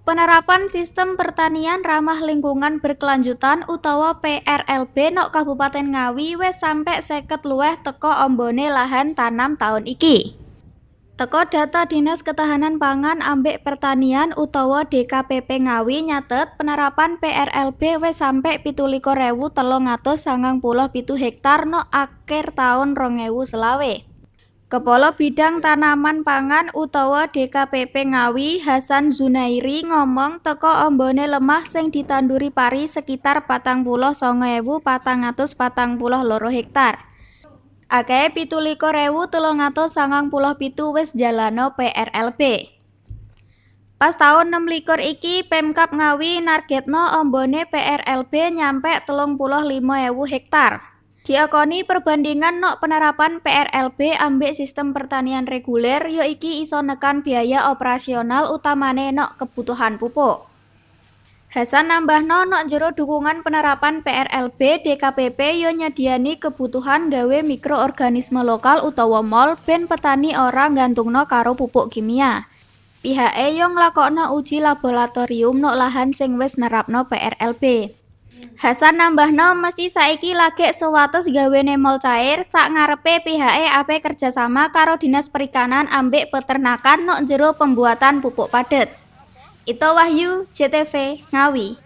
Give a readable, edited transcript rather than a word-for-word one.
Penerapan Sistem Pertanian Ramah Lingkungan Berkelanjutan utawa PRLB nok Kabupaten Ngawi wis sampe 50 luwih teko ombone lahan tanam taun iki. Teko data Dinas Ketahanan Pangan ambek Pertanian utawa DKPP Ngawi nyatet penerapan PRLB wis sampe 17.397 hektar nok akhir taun 2025. Kepala Bidang Tanaman Pangan utawa DKPP Ngawi Hasan Zunairi ngomong teko ombone lemah sing ditanduri pari sekitar 49.442 hektar. Akehe 17.397 wis njalano PRLB. Pas taun 26 iki Pemkab Ngawi nargetno ombone PRLB nyampe 35.000 hektar. Diakoni perbandingan nok penerapan PRLB ambek sistem pertanian reguler ya iki iso nekan biaya operasional utamane nok kebutuhan pupuk. Hasan nambahno nok jero dukungan penerapan PRLB DKPP yo nyediani kebutuhan gawe mikroorganisme lokal utawa MOL ben petani ora nggantungno karo pupuk kimia. Pihake yo nglakokno uji laboratorium nok lahan sing wis nerapno PRLB. Hasan nambahno mesti saiki lagek sewates gawene mol cair sak ngarepe pihake ape kerjasama karo Dinas Perikanan ambek Peternakan nok jero pembuatan pupuk padet. Ito Wahyu, JTV, Ngawi.